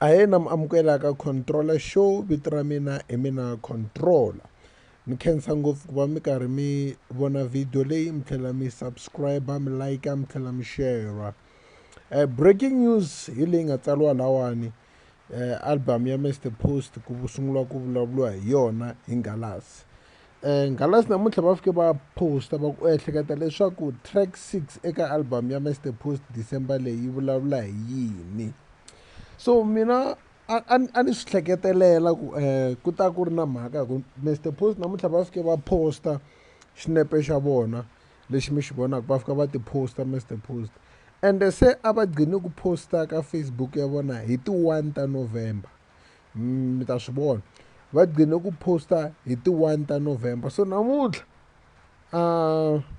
Ahee na mi amukela ka Controller Show vito ra mina hi mina Controller ni khensa ngopfu ku va mi karhi mi vona video leyi mi tlhela mi subscribe mi like mi tlhela mi share breaking news hi leyi nga tsariwa lawani album ya Mister Post ku sungula ku vulavuriwa hi yona hi Nghalasi Nghalasi namuntlha va fike va post-a va ku ehleketa leswaku track 6 eka album ya Mister Post December leyi yi vulavula hi yini so mina a ni swi hleketelela ku ku ta ku ri na mhaka hi ku Mister Post namuntlha va fike va post-a xinepe xa vona lexi mi xi vonaka va fika va ti post-a Mister Post ende se a va gcine ku post-a ka Facebook ya vona hi ti-1 ta November mi ta swi vona va gcine ku post-a hi ti-1 ta November so namuntlha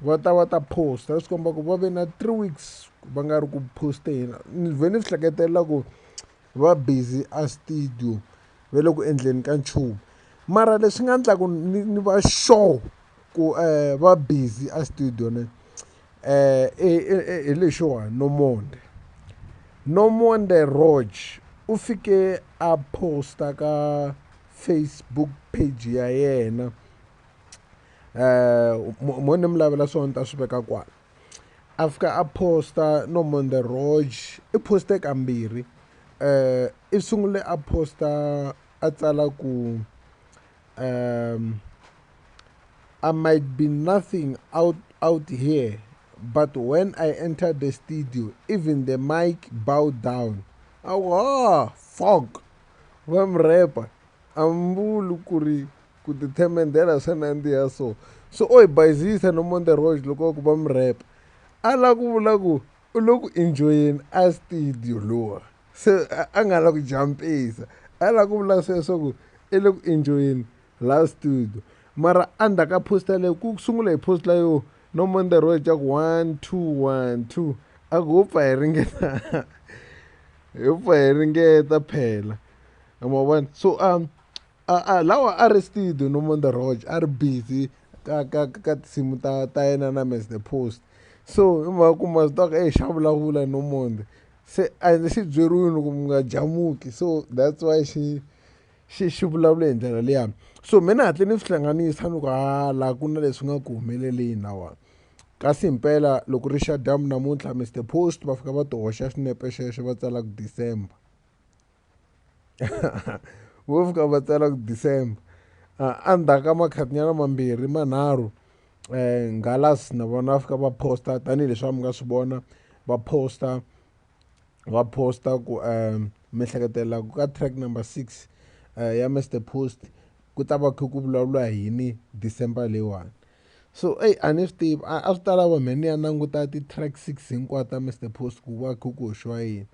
va ta va ta post-a swi komba ku va ve na 3 weeks va nga ri ku post-eni ni vhe ni swi hleketelela ku va busy a studio va le ku endleni ka nchumu mara leswi nga endla ku ni va sure ku va busy a studio ne hi lexiwani Nomonde Nomonde Roach u fike a post-a ka Facebook page ya yena mo ni mi lavela swona ni ta swi veka kwala a fika a post-a Nomonde Roach i post-e kambirhi i sungule a post-a a tsala ku I might be nothing out here but when I enter the studio even the mic bow down a ku ha fuck va mi rap-a a mi vuli ku ri ku ti themendhela swa nandziha so so o hi bayizisa Nomonde Roach loko va ku va mi rap-a a lava ku vula ku u le ku enjoyeni a studio luwa se a nga la ku jampisa a lava ku vula sweswo ku i le ku enjoyeni la studio mara endzhaku ka post yaleyo ku sungula hi post leyo Nomonde Roach a ku 1 2 1 2 a ku ho pfa hi ringeta ho pfa hi ringeta phela ma vona so a lawa a ri studio Nomonde Roach a ri busy ka tinsimu ta yena na Mister Post so hi mhaka ku ma swi tiva ku e xa vulavula Nomonde se a xi byeriwile ku mi nga jamuki so that's why xi vulavule hi ndlela liyani so mina hatle ni swi hlanganisa ni ku ha laha ku na leswi nga ku humeleleni lawani kasi himpela loko ri xa dyambu namuntlha Mister Post va fika va ti hoxa xinepe xexo va tsala ku December vo fika va tsala ku December endzhaku ka makhatinyana mambirhi manharhu Nghalasi na vona va fika va post-a tanihileswi a mi nga swi vona va post-a va post-a ku mi hleketelela ku ka track number 6 ya Mister Post ku ta va kha ku vulavuriwa hi yini December leyiwani so eyi a ni swi tivi a swi ta lava mehe ni ya languta ti-track 6 hinkwato ta Mister Post ku va kha ku hoxiwa yini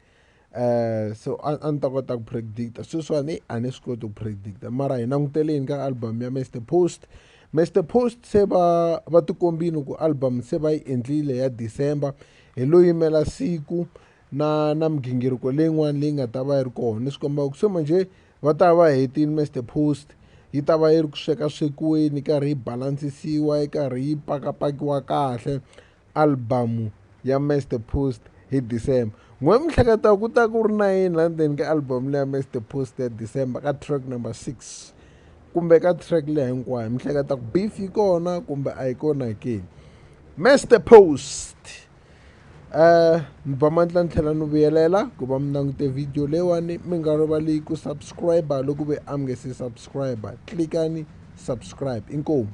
so a ni ta kota ku predict-a sweswiwani a ni swi koti ku predict-a mara hi languteleni ka album ya Mister Post Mister Post se va tikombile ku album se va yi endlile ya December hi lo yimela siku na migingiriko leyin'wana leyi nga ta va yi ri kona leswi kombaka ku se manjhe va ta va hetile Mister Post yi ta va yi ri ku sweka swekiweni yi karhi yi balansisiwa yi karhi yi pakapakiwa kahle album ya Mister Post hi December n'we mi hleketa ku ta ku ri na yini laha ndzeni ka album leya Mister Post ya December ka track number 6 kumbe ka track leya hinkwayo mi hleketa ku beef yi kona kumbe a yi kona ke Mister Post ni ba mandla ni tlhela ni vuyelela ku va mi langute video leyiwani mi nga rivali ku subscribe loko ve a mi nge se subscribe tlikani subscribe inkomu.